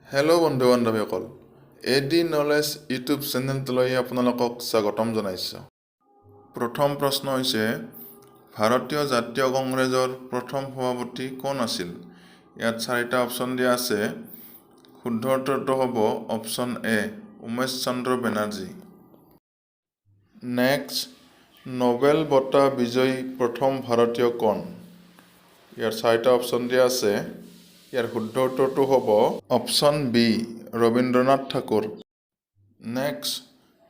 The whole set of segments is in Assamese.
হেল্ল' বন্ধু বান্ধৱীসকল, এ ডি নলেজ ইউটিউব চেনেলটোলৈ আপোনালোকক স্বাগতম জনাইছোঁ। প্ৰথম প্ৰশ্ন হৈছে, ভাৰতীয় জাতীয় কংগ্ৰেছৰ প্ৰথম সভাপতি কোন আছিল? ইয়াত চাৰিটা অপশ্যন দিয়া আছে। শুদ্ধ উত্তৰটো হ'ব option A, Umesh Chandra Banerjee. Next, Nobel বঁটা বিজয়ী প্ৰথম ভাৰতীয় কোন? ইয়াৰ চাৰিটা অপশ্যন দিয়া আছে। ইয়াৰ শুদ্ধ উত্তৰটো হ'ব option B, Rabindranath Thakur. Next,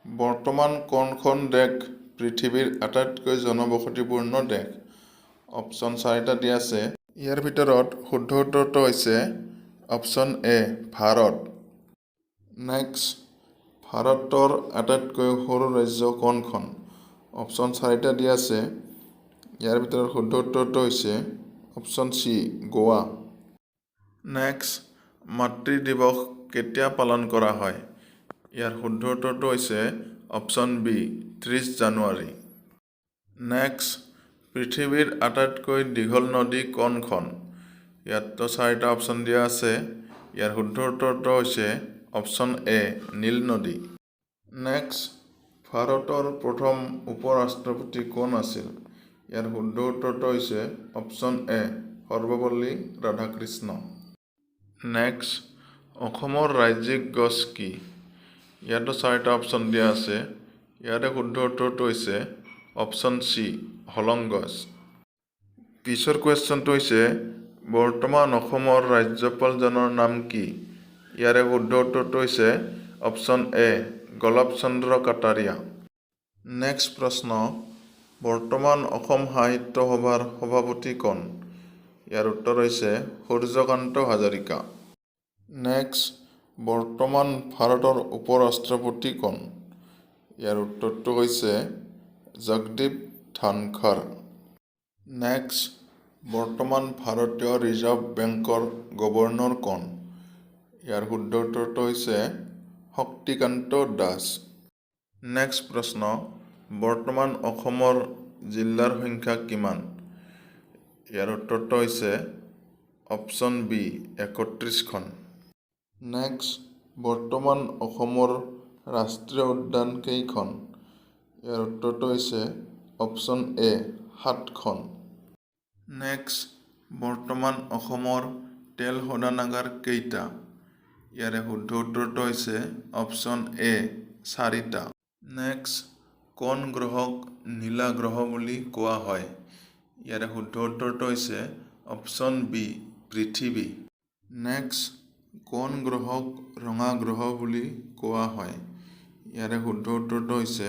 বৰ্তমান কোনখন দেশ পৃথিৱীৰ আটাইতকৈ জনবসতিপূৰ্ণ দেশ? অপশ্যন চাৰিটা দিয়া আছে। ইয়াৰ ভিতৰত শুদ্ধ উত্তৰটো হৈছে অপশ্যন এ, ভাৰত। নেক্সট, ভাৰতৰ আটাইতকৈ সৰু ৰাজ্য কোনখন? অপশ্যন চাৰিটা দিয়া আছে। ইয়াৰ ভিতৰত শুদ্ধ উত্তৰটো হৈছে অপশ্যন চি, গোৱা। নেক্সট, মাতৃ দিৱস কেতিয়া পালন কৰা হয়? ইয়াৰ শুদ্ধ উত্তৰটো হৈছে অপশ্যন বি, 30 জানুৱাৰী। নেক্সট, পৃথিৱীৰ আটাইতকৈ দীঘল নদী কোনখন? ইয়াততো চাৰিটা অপশ্যন দিয়া আছে। ইয়াৰ শুদ্ধ উত্তৰটো হৈছে অপশ্যন এ, নীল নদী। নেক্সট, ভাৰতৰ প্ৰথম উপ ৰাষ্ট্ৰপতি কোন আছিল? ইয়াৰ শুদ্ধ উত্তৰটো হৈছে অপশ্যন এ, সৰ্বপল্লী ৰাধাকৃষ্ণ। নেক্সট, অসমৰ ৰাজ্যিক গছ কি? ইয়াতো চাৰিটা অপশ্যন দিয়া আছে। ইয়াৰে শুদ্ধ উত্তৰটো হৈছে অপশ্যন চি, হলং গছ। পিছৰ কুৱেশ্যনটো হৈছে, বৰ্তমান অসমৰ ৰাজ্যপালজনৰ নাম কি? ইয়াৰে শুদ্ধ উত্তৰটো হৈছে option A, Gulab Chand Kataria. Next প্ৰশ্ন, বৰ্তমান অসম সাহিত্য সভাৰ সভাপতি কোন? ইয়াৰ উত্তৰ হৈছে সূৰ্যকান্ত হাজৰিকা। নেক্সট, বৰ্তমান ভাৰতৰ উপ ৰাষ্ট্ৰপতি কোন? ইয়াৰ উত্তৰটো হৈছে জগদীপ ধনখৰ। নেক্সট, বৰ্তমান ভাৰতীয় ৰিজাৰ্ভ বেংকৰ গভৰ্ণৰ কোন? ইয়াৰ শুদ্ধ উত্তৰটো হৈছে শক্তিকান্ত দাস। নেক্সট প্ৰশ্ন, বৰ্তমান অসমৰ জিলাৰ সংখ্যা কিমান? ইয়াৰ উত্তৰটো হৈছে অপশ্যন বি, 31খন। নেক্সট, বৰ্তমান অসমৰ ৰাষ্ট্ৰীয় উদ্যান কেইখন? ইয়াৰ উত্তৰটো হৈছে অপশ্যন এ, সাতখন। নেক্সট, বৰ্তমান অসমৰ তেল শোধনাগাৰ কেইটা? ইয়াৰে শুদ্ধ উত্তৰটো হৈছে অপশ্যন এ, চাৰিটা। নেক্সট, কোন গ্ৰহক নীলা গ্ৰহ বুলি কোৱা হয়? ইয়াৰে শুদ্ধ উত্তৰটো হৈছে অপশ্যন বি, পৃথিৱী। নেক্সট, কোন গ্ৰহক ৰঙা গ্ৰহ বুলি কোৱা হয়? ইয়াৰে শুদ্ধ উত্তৰটো হৈছে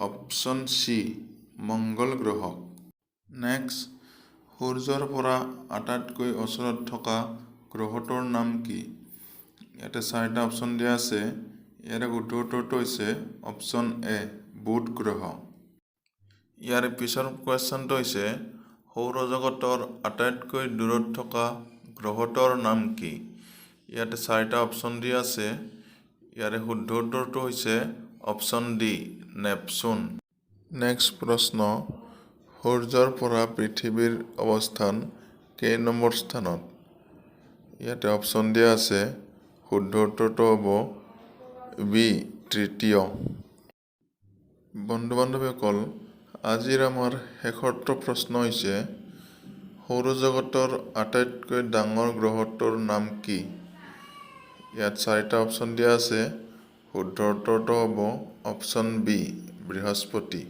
অপশ্যন চি, মংগল গ্ৰহক। নেক্সট, সূৰ্যৰ পৰা আটাইতকৈ ওচৰত থকা গ্ৰহটোৰ নাম কি? ইয়াতে চাৰিটা অপশ্যন দিয়া আছে। ইয়াৰে শুদ্ধ উত্তৰটো হৈছে অপশ্যন এ, বুধ গ্ৰহ। ইয়াৰ পিছৰ কুৱেশ্যনটো হৈছে, সৌৰজগতৰ আটাইতকৈ দূৰত থকা গ্ৰহটোৰ নাম কি? ইয়াতে চাৰিটা অপশ্যন দিয়া আছে। ইয়াৰে শুদ্ধ উত্তৰটো হৈছে অপশ্যন ডি, নেপচুন। নেক্সট প্ৰশ্ন, সূৰ্যৰ পৰা পৃথিৱীৰ অৱস্থান কেই নম্বৰ স্থানত? ইয়াতে অপশ্যন দিয়া আছে। শুদ্ধ উত্তৰটো হ'ব বি, তৃতীয়। বন্ধু বান্ধৱীসকল, আজিৰ আমাৰ শেষৰটো প্ৰশ্ন হৈছে, সৌৰজগতৰ আটাইতকৈ ডাঙৰ গ্ৰহটোৰ নাম কি? ইয়াত চাৰিটা অপশ্যন দিয়া আছে। শুদ্ধ উত্তৰটো হ'ব অপশ্যন বি, বৃহস্পতি।